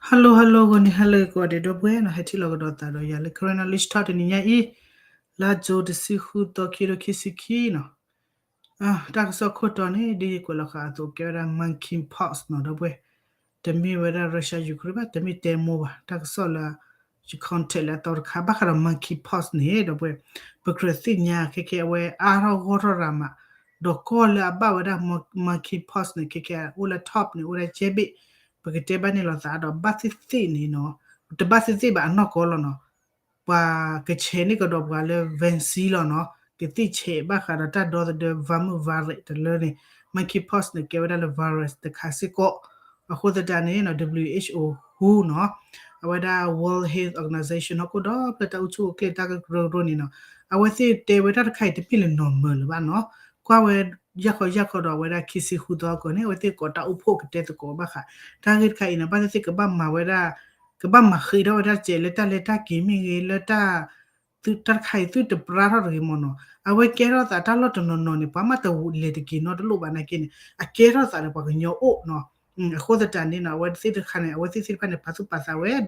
Hello hello ဂီၤနံၤဟါလၢဂ့ၤကိးဂၤဒဲး ဒီပုၢ်ဝဲၢ်နီၤ, ဟဲထံၣ်လိာ်ကဒီးသးဒီးယၤလၢ Karen Knowledge Talk တနံၤညါအံၤ, လါ June တဆံဃုသီ ခံကထိခံဆံခံနီၤ. တၢ်ကစီၣ်ခိၣ်တီန့ၣ် ဒ်ယကွဲးလီၤဃာ်အသိး ကဲဝဲဒၣ် monkeypox နီၤ ဒီပုၢ်ဝဲၢ်, တမ့ၢ်ဝဲဒၣ် Russia Ukraine ဘၣ်, တမ့ၢ်တဲမိၢ်ဘၣ်, တၢ်ကစီၣ်လၢ ယ contact လၢအသီတခါ ဘၣ်ဃးဒီး monkeypox န့ၣ် ဒီပုၢ်ဝဲၢ်, ပကြၢးသ့ၣ်ညါ ခဲကဲအဝဲအါထီၣ်ဂီၢ်ထီၣ်ရၤမး, ဒီးကီၢ်လၢအဘၣ်ဝဲဒၣ် monkeypox န့ၣ် ခဲကဲအိၣ်လၢ top န့ၣ် အိၣ်ဝဲဒၣ်ကဲဘ့ၣ်, ပကတဲဘၣ်န့ၣ်လိာ်သးဒီး ဘၣ်သ့ၣ်သ့ၣ်န့ၣ်နီၤ, တဘၣ်သ့ၣ်သ့ၣ်ဘၣ်အနီၢ်ကီၢ်လီၤနီၤ. ပှၤကဆဲးန့ၢ်ကဒီးပှၤလၢ vaccine လီၤနီၤ, ကသ့ၣ်ဆဲးဘၣ်ဃးဒီးတၢ်ဒီသဒၢ viral တလၢန့ၣ်, monkeypox န့ၣ် ကဲဝဲဒၣ်လၢ virus တခါစ့ၢ်ကီး. အဃိသတးန့ၣ်နီၤ WHO who နီၤ, အဝဲဒၣ် World Health Organization ဟီၣ်ခိၣ်ဒီဖျၢၣ်တၢ်အိၣ်ဆူၣ်အိၣ်ချ့တၢ်ကရၢကရိန့ၣ်နီၤ, အဝဲသ့ၣ်တဲဝဲတၢ်တခါအံၤ တမ့ၢ်လၢ normal လၢၤဘၣ်နီၤ. ကွၢ်ဝဲ ယၢ်ခီယၢ်ခီဒီး အဝဲဒၣ်ခံဆံဃုသီအကီၢ်န့ၣ် အဝဲသ့ၣ်ကိးတၢ်အိၣ်ဖှိၣ်ကတဲသကိးဘၣ်ဃး တၢ်ဂ့ၢ်တခါအံၤနီၤ, ဘၣ်သ့ၣ်သ့ၣ်ကဘၣ်မၤဝဲဒၣ်, ကဘၣ်မၤဃ့ထီၣ်ဝဲဒၣ်စဲးလၢတၢ်လဲၤတၢ်က့ၤမ့ၢ်ဂ့ၤ လၢတၢ် သုတၢ်တခါအံၤ သုတပြါထီၣ်တဂ့ၤမ့ၢ်နီၤ. အဝဲကဲထီၣ်သးတၢ်လီၢ်တနီၤနီၤန့ၣ် ပှၤမ့ၢ်တလဲၤတက့ၤနီတလိၣ်ဘၣ်နာ်က့န့ၣ် အကဲထီၣ်သးဒီးပှၤကညီအိၣ်နီၤ. အဃိသတးန့ၣ်နီၤ အဝဲသ့ၣ်တခါန့ၣ် အဝဲသ့ၣ်သ့ၣ်တဖၣ်န့ၣ် ပာ်သူၣ်ပာ်သးဝဲဒီး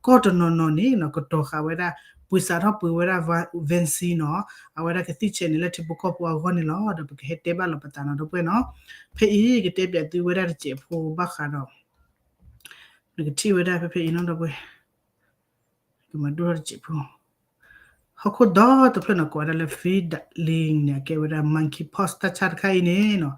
ကီၢ်တနီၤနီၤန့ၣ်နီၤ ကတီၤဃာ်ဝဲဒၣ် ပှ့ၤစးထီၣ်ပှ့ၤဝဲဒၣ် vaccine နီၤ, အဝဲဒၣ်ကသ့ၣ်ဆဲးန့ၣ်လၢထံဖိကီၢ်ဖိအဂီၢ်န့ၣ်လီၤ. ဒီးပကဟဲတဲဘၣ်လီၤပသးနီၤ ဒီပုၢ်ဝဲၢ်နီၤ. ဖဲအံၤ ကတဲပၠးသုဝဲဒၣ်တစဲးဖိဘၣ်ဃးဒီး နကထံၣ်ဝဲဒၣ်ဖဲဖဲအံၤနီၤ ဒီပုၢ်ဝဲၢ်, ကမၤဒိၣ်ထီၣ်တစဲးဖိ ဟီၣ်ခိၣ်ဒီတဖျၢၣ်နီၤ ကိးဝဲဒၣ်လၢ Findlay န့ၣ် အကဲဝဲဒၣ် monkeypox တၢ်ဆါတခါအံၤန့ၣ်နီၤ,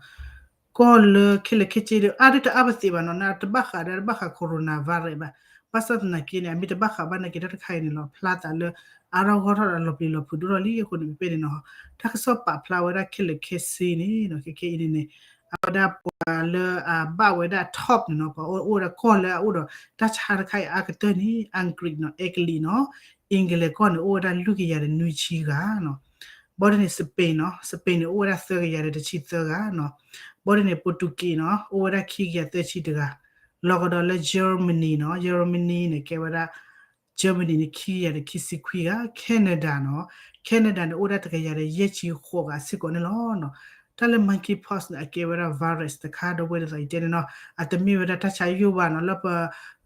ကီၢ်လၢခဲလၢာ်ခဲဆ့ဒီး အါဒ်တအါပသ့ၣ်ဘၣ်နီၤ, နတဘၣ်ဃးဒီးတဘၣ်ဃး coronavirus ဘၣ်. ဘၣ်ဆၣ်သနာ်က့န့ၣ် အမ့ၢ်တဘၣ်ဃးဘၣ်နာ်က့ တၢ်တခါအံၤန့ၣ်လီၤ ဖျါသးလၢ အါထီၣ်ဂီၢ်ထီၣ်ဒီးလီၤပျံၤလီၤဖုးဒိၣ်ထီၣ်လံအဃိန့ၣ် ဖဲန့ၣ်နီၤ, တၢ်ကစီၣ်ပာ်ဖျါဝဲဒၣ်ခဲလၢာ်ခဲဆ့န့ၣ်နီၤ ခဲခဲအံၤန့ၣ်န့ၣ် အဝဲဒၣ်ပှၤလၢအဘၣ်ဝဲဒၣ် top န့ၣ်နီၤ, ပှၤအိၣ်ဒီးကီၢ်လၢအအိၣ်ဒီး တၢ်ဆါတခါအံၤအါကတၢၢ်န့ၣ် အင်္ဂလိပ်နီၤ, အ့ကလံးနီၤ, England ကီၢ်န့ၣ် အိၣ်ဝဲဒၣ်လွံၢ်ကယၤဒီးနွံဆံဂၤနီၤ. ဘၣ်ဒ်န့ၣ် Spain နီၤ, Spain န့ၣ် အိၣ်ဝဲဒၣ်သၢကယၤဒီးတဆံသၢဂၤနီၤ. ဘၣ်ဒ်န့ၣ် Portugal နီၤ, အိၣ်ဝဲဒၣ်ခံကယၤသၢဆံတဂၤ, လီၤကဒီးလၢ Germany နီၤ, Germany န့ၣ် ကဲဝဲဒၣ် Germany န့ၣ် ခံကယၤဒီးခံဆံခွံဂၤ, Canada နီၤ, Canada န့ၣ် အိၣ်ဝဲဒၣ်တကယၤဒီးယဲၢ်ဆံဃိးဂၤစ့ၢ်ကီးန့ၣ်လီၤနီၤ. တၢ်လၢ monkeypox န့ၣ် အကဲဝဲဒၣ် virus တခါ ဒီပုၢ်ဝဲၢ်ဒ်သိးယတဲန့ၣ်နီၤ, အတမ့ၢ်ဝဲဒၣ်တၢ်ဆါယိၣ်ဘၣ်နီၤ, လၢပ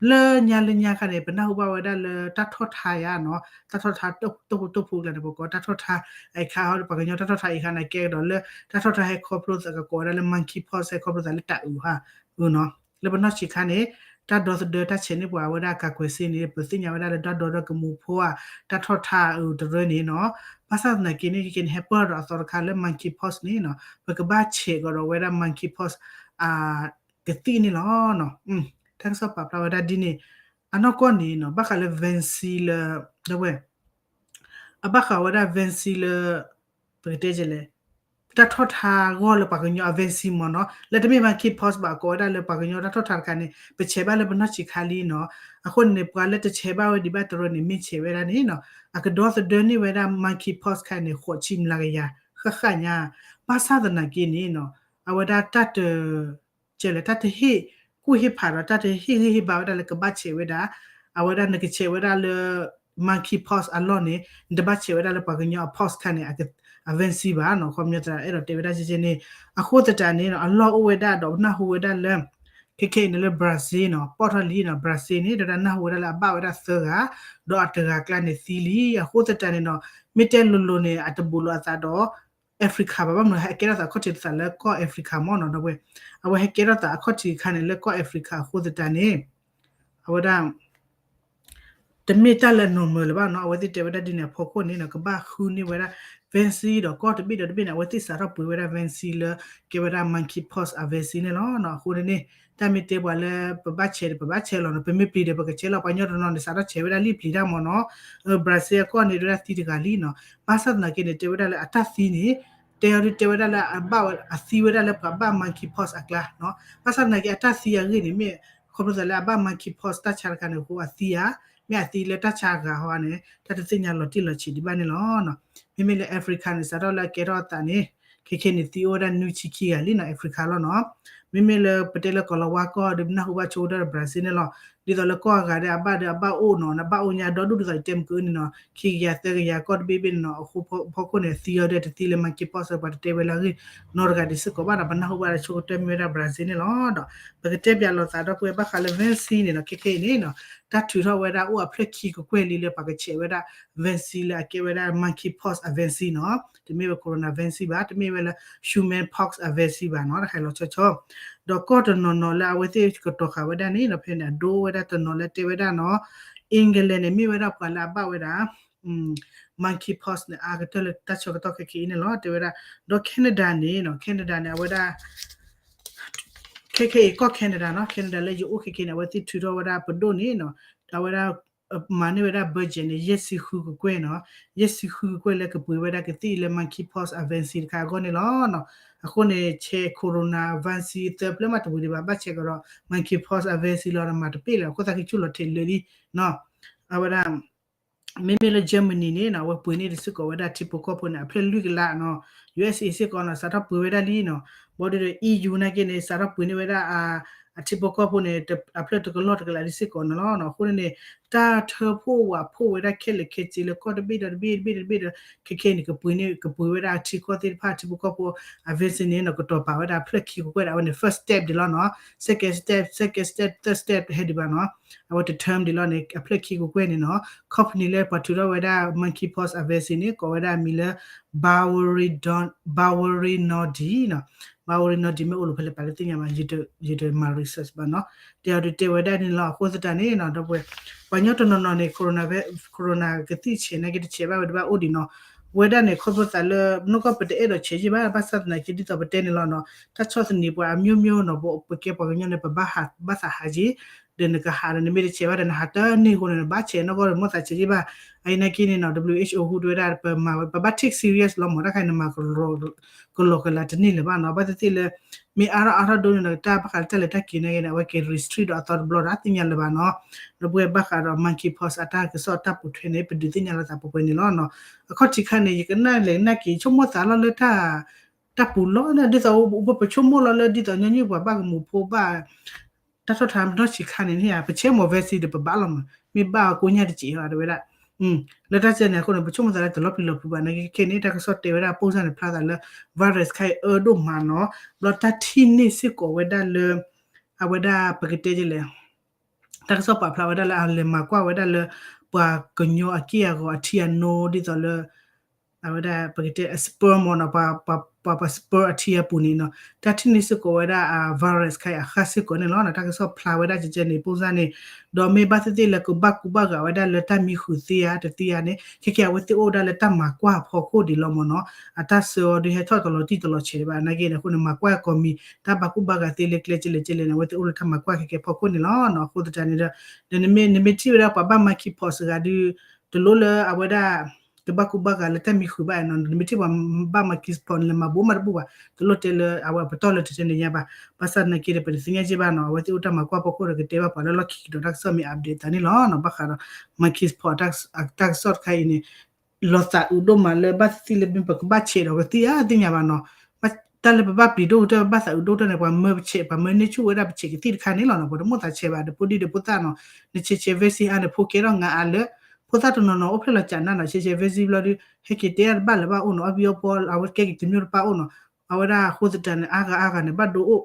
လၢညါလၢညါခါန့ၣ် ပနၢ်ဟူဘၣ်ဝဲဒၣ်လၢတၢ်ထီၣ်ထါယါနီၤ, တၢ်ထီၣ်ထါတိၢ်ပူၤတိၢ်ပူၤကျါန့ၣ် ပကိးတၢ်ထီၣ်ထါ, အခါဟီဒီးပှၤကညီတၢ်ထီၣ်ထါအံၤခါန့ၣ် ကဲကဒီးလၢ တၢ်ထီၣ်ထါဟဲခီဖျိသးကကိးဝဲဒၣ်လၢ monkeypox ဟဲခီဖျိသးလၢတၢ်အုၣ်ဟါအုၣ်နီၤ. လၢပနီၢ်ဆံးခါန့ၣ် တၢ်ဒီသဒၢတၢ်ဆဲးန့ၢ်ပှၤဝဲဒၣ် ကာကွယ်ဆေး န့ၣ် ပသ့ၣ်ညါဝဲဒၣ်လၢတၢ်ဒီဒီကမူၤဖိဧါ, တၢ်ထီၣ်ထါအုၣ်တရၢန့ၣ်နီၤ. ဘၣ်ဆၣ်သနာ်က့န့ၣ် ခဲကဲန့ၣ် ဟဲပၢၢ်ဒီးအသီတခါလၢ monkeypox န့ၣ်နီၤ, ပကဘၣ်ဆဲးကဒီးဝဲဒၣ် monkeypox အကသံၣ်န့ၣ်လီၤ. တၢ်ကစီၣ်ပာ်ဖျါဝဲဒၣ်ဒ်န့ၣ်, အနီၢ်ကီၢ်န့ၣ်နီၤ ဘၣ်ဃးလၢ vaccine လၢ ဒီပုၢ်ဝဲၢ် အဘၣ်ဃးဝဲဒၣ် vaccine လၢ ပကတဲလဲၣ်, တၢ်ထီၣ်ထါဂီၢ်လၢပှၤကညီအ vaccine မ့ၢ်နီၤ, လၢတမ့ၢ် monkeypox ဘၣ် ကိးဝဲဒၣ်လၢပှၤကညီတၢ်ထီၣ်ထါတခါန့ၣ် ပဆဲးဘၣ်လၢပနီၢ်ဆံးခါလံနီၤ. အဃိန့ၣ်န့ၣ် ပှၤလၢတဆဲးဘၣ်ဝဲဒံးဘၣ်တရၢန့ၣ် မ့ၢ်ဆဲးဝဲဒၣ်န့ၣ်နီၤ, အကဒီသဒၢန့ၢ်ဝဲဒၣ် monkeypox ခါန့ၣ် ဃိးဆံမျးကယၤ ဃၣ်ဃၣ်ညါ. ဘၣ်ဆၣ်သနာ်က့န့ၣ်နီၤ, အဝဲဒၣ်တၢ်တ ကဲလဲၣ် တၢ်တဟ့ၣ်ကူၣ်ဟ့ၣ်ဖးဒီး တၢ်တဟ့ၣ်ဂံၢ်ဟ့ၣ်ဘါဝဲဒၣ်လၢကဘၣ်ဆဲးဝဲဒၣ်, အဝဲဒၣ်နကဆဲးဝဲဒၣ်လၢ monkeypox အလီၢ်န့ၣ် နတဘၣ်ဆဲးဝဲဒၣ်လၢပှၤကညီအ pox ခါန့ၣ် အ vaccine ဘၣ်နီၤ. ခီပညီသရၣ်အဲၣ်ဒိးတဲဝဲဒၣ်ကဲကဲန့ၣ်, အဃိသတးန့ၣ်နီၤ အလီၢ်အိၣ်ဝဲဒၣ်ဒီးနၢ်ဟူဝဲဒၣ်လၢ ခဲခဲအံၤန့ၣ်လၢ Brazil နီၤ ပီၣ်ထီၣ်လံနီၤ. Brazil န့ၣ် ဒီးနၢ်ဟူဝဲဒၣ်လၢအဘၣ်ဝဲဒၣ်သၢဂၤ, ဒီးအတဂၤကျါန့ၣ်သံလံ. အဃိသတးန့ၣ်နီၤ မ့ၢ်တဲလိၤလိၤန့ၣ် အတဘူးလိာ်အသးဒီး Africa ဘၣ်, ဘၣ်မနုၤဟဲကဲထီၣ်သးအခီၣ်ထံးတသးလၢကီၢ် Africa မ့ၢ်နီၤ ဒီပုၢ်ဝဲၢ်, အဝဲဟဲကဲထီၣ်သးအခီၣ်ထံးတခါန့ၣ် လၢကီၢ် Africa အဃိသတးန့ၣ် အဝဲဒၣ် တမ့ၢ်တၢ်လၢ normal လၢၤဘၣ်နီၤ. အဝဲသ့ၣ်တဲဝဲဒၣ်ဒ်န့ၣ်အဖီခိၣ်န့ၣ်နီၤ ကဘၣ်ဃုန့ၢ်ဝဲဒၣ် vaccine ဒီးကီၢ်တဘ့ၣ်ဒီးတဘ့ၣ်န့ၣ် အဝဲသ့ၣ်စးထီၣ်ပှ့ၤဝဲဒၣ် vaccine လၢ ကဲဝဲဒၣ် monkeypox အ vaccine န့ၣ်လီၤ. အဃိန့ၣ်န့ၣ် တၢ်မ့ၢ်တဲပှၤလၢပဘၣ်ဆဲးဒီးပဘၣ်ဆဲးလီၤနီၤ, ပမ့ၢ်ပျံၤဒီးပကဆဲးလီၤ, ပှၤကညီတနီၤန့ၣ် စးထီၣ်ဆဲးဝဲဒၣ်လံပျံၤတၢ်မ့ၢ်နီၤ. Brazil အကီၢ်န့ၣ်ဒၣ်သံတဂၤလံနီၤ. ဘၣ်ဆၣ်သနာ်က့န့ၣ် တဲဝဲဒၣ်လၢအတၢ်သံန့ၣ် တဲအီၤဒ်တဲဝဲဒၣ်လၢအဘၣ်ဝဲ အသံဝဲဒၣ်လၢပှၤဘၣ် monkeypox အကျါနီၤ. ဘၣ်ဆၣ်သနာ်က့အတၢ်သံအဂ့ၢ်န့ၣ် မ့ၢ်ခီဖျိသးလၢအဘၣ် monkeypox တၢ်ဆါတခါန့ၣ်အဃိအသံဧါ, မ့ၢ်အသံလၢတၢ်ဆါအဂၤဟီန့ၣ် တၢ်တသ့ၣ်ညါလီၤတံၢ်လီၤဆဲးဒံးဘၣ်န့ၣ်လီၤ. မ့မ့ၢ်လၢ Africa န့ၣ် စးထီၣ်လၢအကဲထီၣ်အသးန့ၣ် ခဲခဲန့ၣ် သံအိၣ်ဝဲဒၣ်နွံဆံခံဂၤလံနီၤ Africa လီၤနီၤ. မ့မ့ၢ်လၢပတဲလၢကီၤလၤဝါကီၢ်ဒီး ပနၢ်ဟူဘၣ်ဆိကတၢၢ်ဒီး Brazil န့ၣ်လီၤ. ဒ်သိးလၢကီၢ်အဂၤဒီးအဘၣ်ဒီးအဘၣ်အိၣ်နီၤ, အဘၣ်အိၣ်ညါဒီဒူၣ်ဒ်သိးယတဲမုၢ်ကၢန့ၣ်နီၤ, ခံကယၤသၢကယၤကီၢ်တဘ့ၣ်ဘ့ၣ်န့ၣ်နီၤ, အဃိဖီခိၣ်န့ၣ် သံအီၤဒီးတသံလၢ monkeypox ပှၤတတဲဝဲလၢအဂ့ၢ်နီတဂၤဒံးစ့ၢ်ကီးဘၣ်ဒီး ပနၢ်ဟူဘၣ်ဒီးဆိကတၢၢ်မ့ၢ်ဝဲဒၣ် Brazil န့ၣ်လီၤ. ဒီးပကတဲပၠးလိာ်သးဒီပုၢ်ဝဲၢ်ဘၣ်ဃးလၢ vaccine န့ၣ်နီၤ, ခဲခဲအံၤန့ၣ်နီၤ, တၢ်ထုးထီၣ်ဝဲဒၣ်အိၣ်အဖျၢၣ်ခံကကွဲၢ်လံလၢပှၤကဆဲးဝဲဒၣ် vaccine လၢအကဲဝဲဒၣ် monkeypox အ vaccine နီၤ, တမ့ၢ်ဝဲ corona vaccine ဘၣ်, တမ့ၢ်ဝဲလၢ human pox အ vaccine ဘၣ်နီၤ, တၢ်ဟဲလီၤဆီဆီ ဒီးကီၢ်တနီၤနီၤလၢအဝဲသ့ၣ်ကတီၤဃာ်ဝဲဒၣ်န့ၣ်နီၤ, ဖဲန့ၣ်အဒိဝဲဒၣ်တနီၤလၢတဲဝဲဒၣ်နီၤ, England န့ၣ် မ့ၢ်ဝဲဒၣ်ပှၤလၢအဘၣ်ဝဲဒၣ် monkeypox န့ၣ် အါကတၢၢ်လၢတၢ်ဆၢကတီၢ်ခဲခဲအံၤန့ၣ်လီၤ တဲဝဲဒၣ်, ဒီး Canada န့ၣ်နီၤ, Canada န့ၣ် အဝဲဒၣ် ခဲခဲအံၤကီၢ် Canada နီၤ, Canada လၢယအိၣ်ခဲခဲန့ၣ် အဝဲသ့ၣ်ထုးထီၣ်ဝဲဒၣ်ပဒိၣ်န့ၣ်နီၤ, အဝဲဒၣ် မၤန့ၢ်ဝဲဒၣ် budget န့ၣ် ယဲၢ်ဆံဃုကကွဲၢ်နီၤ, ယဲၢ်ဆံဃုကကွဲၢ်လၢကပှ့ၤဝဲဒၣ်ကသံၣ်လၢ monkeypox အ vaccine တခါအဂီၢ်န့ၣ်လီၤ. အဃိန့ၣ် ဆဲး corona vaccine သၢဖျၢၣ်မးတဝံၤဒံးဘၣ်, ဘၣ်ဆဲးကဒီး monkeypox အ vaccine လီၤဒီးမၤတပ့ၢ်လၢၤ, အဃိသတးကစူၢ်လီၤထဲးလၢာ်လံနီၤ, အဝဲဒၣ် မ့မ့ၢ်လၢ Germany န့ၣ်နီၤ, အဝဲပှ့ၤန့ၢ်ဒံးစ့ၢ်ကီးဝဲဒၣ်ထံဖိကီၢ်ဖိန့ၣ် အဖျၢၣ်လွံၢ်ကလးနီၤ, USA စ့ၢ်ကီးနီၤ စးထီၣ်ပှ့ၤဝဲဒၣ်လံနီၤ, ဘၣ်ဒီး EU နာ်က့န့ၣ် စးထီၣ်ပှ့ၤန့ၢ်ဝဲဒၣ် အထံဖိကီၢ်ဖိန့ၣ် အဖျၢၣ်တကလီၢ်တကလးဒံးစ့ၢ်ကီးန့ၣ်လီၤ. အဃိန့ၣ်န့ၣ် တၢ်ထၢဖှိၣ်ဝးဖှိၣ်ဝဲဒၣ်ခဲလၢာ်ခဲဆ့လၢကီၢ်တဘ့ၣ်ဒီးတဘ့ၣ်တဘ့ၣ်ဒီး ခဲခဲအံၤန့ၣ် ကပှ့ၤန့ၢ် ကပှ့ၤဝဲဒၣ်အထံကီၢ်သ့ၣ်တဖၣ် ထံဖိကီၢ်ဖိ အ vaccine န့ၣ်နီၤ, ကတီၤပာ်ဝဲဒၣ်အဖျၢၣ်ခံကကွဲၢ်ဒီး အဝဲန့ၣ် first step ဒံးလီၤနီၤ, second step, second step, third step ဟဲဒံးဘၣ်နီၤ, အဝဲတ term ဒံးလီၤန့ၣ် အဖျၢၣ်ခံကကွဲၢ်န့ၣ်နီၤ, company လၢပှၤထုးထီၣ်ဝဲဒၣ် monkeypox အ vaccine န့ၣ် ကိးဝဲဒၣ်အမံၤလၢ Bavarian Nordic နီၤ, Bavarian Nordic မ့ၢ်အိၣ်လီၤဖဲလဲၣ်ပာ်လၢသ့ၣ်ညါဘၣ်, ယတမၤ research ဘၣ်နီၤ, တဲအီၤဒုးတဲဝဲဒၣ်န့ၣ်လီၤ. အဃိသတးန့ၣ်နီၤ ဒီပုၢ်ဝဲၢ် ပှၤကညီတနီၤနီၤန့ၣ် corona, corona ကသံၣ်ဆဲးနာ်က့ တဆဲးဘၣ်ဝဲဒံးဘၣ်အိၣ်ဒံးနီၤ, ဝဲဒၣ်န့ၣ် ခီဖျိသးလၢ နီၢ်ကီၢ်ပတအဲၣ်ဒိးဆဲးယံာ်ဘၣ် ဘၣ်ဆၣ်သနာ်က့ဒ်သိးပတဲန့ၣ်လီၤနီၤ, တၢ်ဆီၣ်သနံးပှၤအမျိုးမျိုးနီၤ, ပကဲပှၤကညီန့ၣ် ပဘၣ်ဟးဘၣ်သးဟးက့ၤ ဒီးနကဟးဒီးနမ့ၢ်တဆဲးဘၣ်ဒီးနဟးတန့ၢ်အဃိန့ၣ် နဘၣ်ဆဲးနီၢ်ကီၢ်ဒီး မိၣ်သးဆဲးယံာ်ဘၣ်. အအံၤနာ်က့န့ၣ်နီၤ WHO ဟူးတဝဲဒၣ် ပမၤဝဲ ပဘၣ် take serious လီၤမး တၢ်ခါအံၤနမၤ ကလီၤကလးတန့ၢ်လၢၤဘၣ်နီၤ, ဘၣ်သ့ၣ်သ့ၣ်လၢ မ့ၢ်အါထီၣ်အါထီၣ်ဒိၣ်န့ၣ်ဒီး တၢ်ဘၣ်ဃးလၢတၢ်လဲၤတၢ်က့ၤနာ်က့န့ၣ် အဝဲက့ၤ restrict ဒီးအသီတဘျီဒီးသ့ၣ်ညါလၢၤဘၣ်နီၤ, ဒီပုၢ်ဝဲၢ်ဘၣ်ဃးဒီး monkeypox အတၢ်ကစီၣ်တၢ်ပိာ်ထွဲန့ၣ် ပဒုးသ့ၣ်ညါလိာ်သးပှဲၤပှဲၤန့ၣ်လီၤ. အခီၣ်ထံးခါန့ၣ် ယကနၣ်လဲၤကနၣ်က့ၤ ဆိကမိၣ်သးလီၤလၢတၢ် တၢ်ပူၤလီၤ ဒ်သိးပဆိကမိၣ်လီၤလၢ ဒ်သိးညီနုၢ်ပှၤဘၣ်ကမူးဖိဘၣ် တၢ်ထီၣ်ထါနီၢ်ဆံးခါန့ၣ် ပဆဲးမိၣ် vaccine ဒီးပဘၣ်လီၤမး မ့ၢ်ဘၣ်ကိညၢ်တစဲးလီၤ တဲဝဲဒၣ်. လၢတၢ်စဲန့ၣ်အဃိန့ၣ် ပဆိကမိၣ်သးလၢတလီၤပျံၤလီၤဖုးဘၣ်နာ်က့ ခဲခဲန့ၣ် တၢ်ကစီၣ်တဲဝဲဒၣ် ပိၢ်စၢ်န့ၣ် ဖျါသးလၢ virus ခါအံၤအၢဒိၣ်မးနီၤ ဘျီတၢ်ထံၣ်န့ၢ်စ့ၢ်ကီးဝဲဒၣ်လၢ အဝဲဒၣ်ပကတဲဒ်လဲၣ် တၢ်ကစီၣ်ပာ်ဖျါဝဲဒၣ်လၢအလဲၤမၤကွၢ်ဝဲဒၣ်လၢ ပှၤကညီအက့ၢ်အဂီၤအထံအနိ ဒ်သိးလၢ အဝဲဒၣ်ပကတဲ sperm မ့ၢ်နီၤ ပှၤ ပှၤ ပှၤ sperm အထံအပူၤန့ၣ်နီၤ တၢ်ထံၣ်န့ၢ်စ့ၢ်ကီးဝဲဒၣ်အ virus ခါအံၤအဃၣ်စ့ၢ်ကီးန့ၣ်လီၤ. တၢ်ကစီၣ်ဖျါဝဲဒၣ်ကဲကဲန့ၣ် ပိၢ်စၢ်န့ၣ် ဒီးမ့ၢ်ဘၣ်သ့ၣ်သ့ၣ်လၢကဘၣ်ကူဘၣ်ဂာ်ဝဲဒၣ်လၢတၢ်မံဃုာ်သ့ဧါတသ့ဧါန့ၣ် ခဲကဲအဝဲသ့ၣ်အိၣ်ဝဲဒၣ်လၢတၢ်မၤကွၢ်အဖီခိၣ်ဒံးလီၤမ့ၢ်နီၤ အတၢ်ဆှၢအီၤဒုးဟဲထီၣ်တလီၤတံၢ်တလီၤဆဲးဒံးဘၣ် နာ်က့န့ၣ်အဃိန့ၣ် မၤကွၢ်ကိးမံၤ တၢ်ဘၣ်ကူဘၣ်ဂာ်သ့လၢကျဲကဲလဲၣ်ကဲလဲၣ်န့ၣ် အဝဲသ့ၣ်အိၣ်လၢတၢ်မၤကွၢ်ခဲကဲဖီခိၣ်န့ၣ်လီၤ. အဃိသတးန့ၣ်ဒီး ဒီးနမ့ၢ် နမ့ၢ်ထံၣ်ဝဲဒၣ်ပှၤဘၣ် monkeypox စှၤဂၤဒုး တလိၣ်လၢအဝဲဒၣ် ကဘၣ်ကူဘၣ်ဂာ်လၢတၢ်မံဃုာ်ဘၣ်နီၤ နမ့ၢ်ထံၣ်ပှၤဘၣ် monkeypox န့ၣ် လဲၤမၤဘူးမးတဘူၣ်ဘၣ် တလိၣ်တဲလၢအဝဲပတီၢ်လၢတတဲန့ၣ်ညါဘၣ် ဘၣ်ဆၣ်သနာ်က့ဒီး ပတသ့ၣ်ညါက့ဘၣ်နီၤ အဝဲသ့ၣ်အိၣ်တၢ်မၤကွၢ်ဖီခိၣ်ဒီးကတဲဘၣ်ပှၤလၢလီၢ်ခံကဒီး တၢ်ကစီၣ်မ့ၢ် update သးန့ၣ်လီၤ. ဘၣ်ဃးဒီး monkeypox တၢ်ကစီၣ်တခါအံၤန့ၣ် လီၤသးအုးဒိၣ်မးလၢဘၣ်သ့ၣ်သ့ၣ်လၢမ့ၢ်ပကဘၣ်ဆဲးဒီးကသံၣ်ဧါသ့ၣ်ညါဘၣ်နီၤ တၢ်လၢပဘၣ်ပျံၤဒိၣ်ကတၢၢ် ဘၣ်သးအုးဒိၣ်ကတၢၢ်န့ၣ် ပှၤမၢပဆဲး ပှၤမၢန့ၢ်ဆူၣ်ဝဲဒၣ်ပဆဲးကသံၣ်တခါန့ၣ်လီၤနီၤ ပှၤတမိၣ်သးဆဲးဘၣ် ဒီးဖိဒံဒီးဖိသၣ်နီၤ နဆဲးဆဲး vaccine အါန့ၣ် ဖိကဲထီၣ်ငါအါလၢ ဖိသၣ်တနီၤနီၤ အိၣ်ဖျဲၣ်လီၤကးနးနီၤ ဆဲးဆဲး vaccine ဘျီဒုး ဟဲက့ၤတဲတၢ်တဘၣ်လၢၤဘၣ်အိၣ်နီၤ အီၣ်ဘံၣ်အီၣ်ဘီ အဝဲကဲက့ၤတမျိုးတပါအိၣ်နီၤ အဝဲဒၣ်အဃိသတးန့ၣ် အါဂၤအါဂၤန့ၣ် ဘၣ်ဒိအိၣ်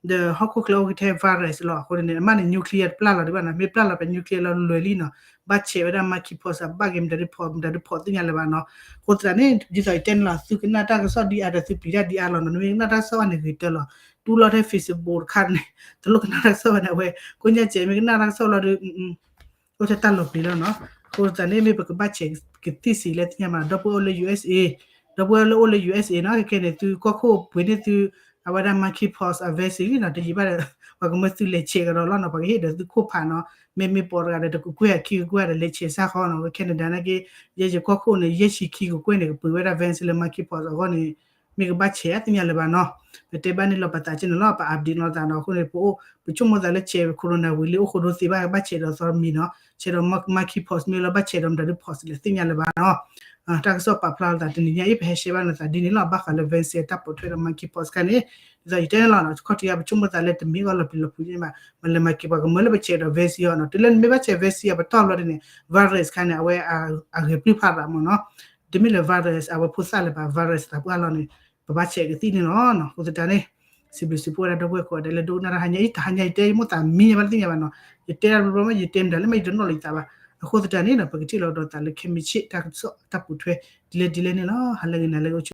ဒီးဟီၣ်ခိၣ်ချၢအိၣ်ကထဲ virus လီၤ အဃိန့ၣ် အမ့ၢ်န့ၣ် nuclear တပျၢ်လီၤဒံးဘၣ်နီၤ မ့ၢ်ပျၢ်လီၤဖဲ nuclear လီၤလွဲၤလံနီၤ ဘၣ်ဆဲးဝဲဒၣ် monkeypox ဘၣ်ဂ့ၤမတၤဒုးဖီၣ် မတၤဒုးဖီၣ်သ့ၣ်ညါလၢၤဘၣ်နီၤ အဃိသတးန့ၣ် ဒ်သိးယတဲန့ၣ်လီၤ သုကနၣ်တၢ်ကစီၣ်ဒ်အါဒီးသုပျံၤတၢ်ဒ်အါလီၤနီၤ နမ့ၢ်ကနၣ်တၢ်ကစီၣ်ဘၣ်န့ၣ်ဂ့ၤတၢလီၤ တူၢ်လီၤထဲ Facebook တခါန့ၣ် တလိၣ်ကနၣ်တၢ်ကစီၣ်ဘၣ်န့ၣ် အဝဲ ကိးညါစဲး မ့ၢ်ကနၣ်တၢ်ကစီၣ်လီၤဒုး အိၣ်ထဲတၢ်လီၤပျံၤလီၤနီၤ အဃိသတးန့ၣ် မ့ၢ်ပကဘၣ်ဆဲးကသံၣ်စံးလဲၣ်သ့ၣ်ညါမး ဒီပုၢ်ဝဲၢ်အိၣ်လၢ USA ဒီပုၢ်ဝဲၢ်လၢအိၣ်လၢ USA နီၤ ခဲခဲန့ၣ် သုကီၢ်ခိၣ်ပှ့ၤန့ၢ်သု အဝဲဒၣ် monkeypox အ vaccine လံနီၤ တယံာ်ဘၣ်ဒီး ပှၤကမၢသုလဲၤဆဲးကဒီးလီၤနီၤ ပှၤကဟ့ၣ်ဒီးသုခိၣ်ဖးနီၤ မ့မ့ၢ်ပိာ်တဂၤဒီး တကကွဲၢ်ခံကကွဲၢ်ဒီးလဲၤဆဲးစၢ်ဃီနီၤ ခဲခဲန့ၣ်ဒၣ်နာ်က့ ယဲယကီၢ်ခိၣ်န့ၣ် ယဲၢ်ဆံခံကကွဲၢ်န့ၣ် ကပှ့ၤဝဲဒၣ် vaccine လၢ monkeypox အဂီၢ်န့ၣ် မ့ၢ်ကဘၣ်ဆဲးသ့ၣ်ညါလၢၤဘၣ်နီၤ ပတဲဘၣ်န့ၣ်လီၤပသးက့န့ၣ်လီၤ ပ update လီၤသးနီၤ အဃိန့ၣ် ပအိၣ် ပဆိကမိၣ်သးလၢဆဲး corona ဝံၤလံအိၣ်ဃိဒိသ့ဘၣ် ကဘၣ်ဆဲးဒီးသီတမံၤနီၤ ဆဲးဒီး monkeypox မ့ၢ်လီၤဘၣ်ဆဲးဒီးမတၤဒုး pox လဲၣ်သ့ၣ်ညါလၢၤဘၣ်နီၤ တၢ်ကစီၣ်ပာ်ဖျါလိာ်သးတနံၤညါအံၤ ပဟဲရှဲဘၣ်လိာ်သးဒ်န့ၣ်လီၤ. ဘၣ်ဃးလၢ vaccine တၢ်ပိာ်ထွဲဒီး monkeypox ခါန့ၣ် ဒ်သိးယတဲန့ၣ်လီၤ ခီၣ်ထံးအံၤ ပဆိကမိၣ်သးလၢတမ့ၢ်အီၤလီၤပျံၤလီၤဖုးဘၣ်, မ့ၢ်လၢ monkey ပှၤကမၢလၢပဆဲးဒီး vaccine အီၤနီၤ, တုၤလၢနမ့ၢ်ဘၣ်ဆဲး vaccine အီၤ ပတီၢ်ဘျီဒ်န့ၣ် virus ခါန့ၣ် အဝဲအဂဲၤပျုၢ်ဖးရးမ့ၢ်နီၤ, တမ့ၢ်လၢ virus အဝဲဖိသၣ်လၢၤဘၣ် virus သးပှၢ်လီၤန့ၣ် ပဘၣ်ဆဲးကသံၣ်န့ၣ်လီၤ. အဃိသတးန့ၣ် စံးဘျုးစံးဖှိၣ်ဝဲဒၣ်ဒီပုၢ်ဝဲၢ်ကိးဂၤဒဲးလၢဒိကနၣ်တၢ်ဟါညါအံၤ, တဟါညါအံၤတဲယမိၣ်သးမံညီဘၣ်လၢသ့ၣ်ညါဘၣ်နီၤ, ယတဲဒၣ်တဘျီဘျီမ့ၢ် ယတဲမတၤလၢမ့ၢ်ယတနီၣ်လီၤယသးဘၣ်. အဃိသတးန့ၣ်ဒီး ပကထံၣ်လိာ်ဒီးသးလၢခဲမုၢ်ဆ့ၣ်တၢ်ကစီၣ်တၢ်ပိာ်ထွဲ ဒ်လဲၣ်ဒ်လဲၣ်န့ၣ်လီၤ. ဟါလၢဂ့ၤ နၤလၢဂ့ၤ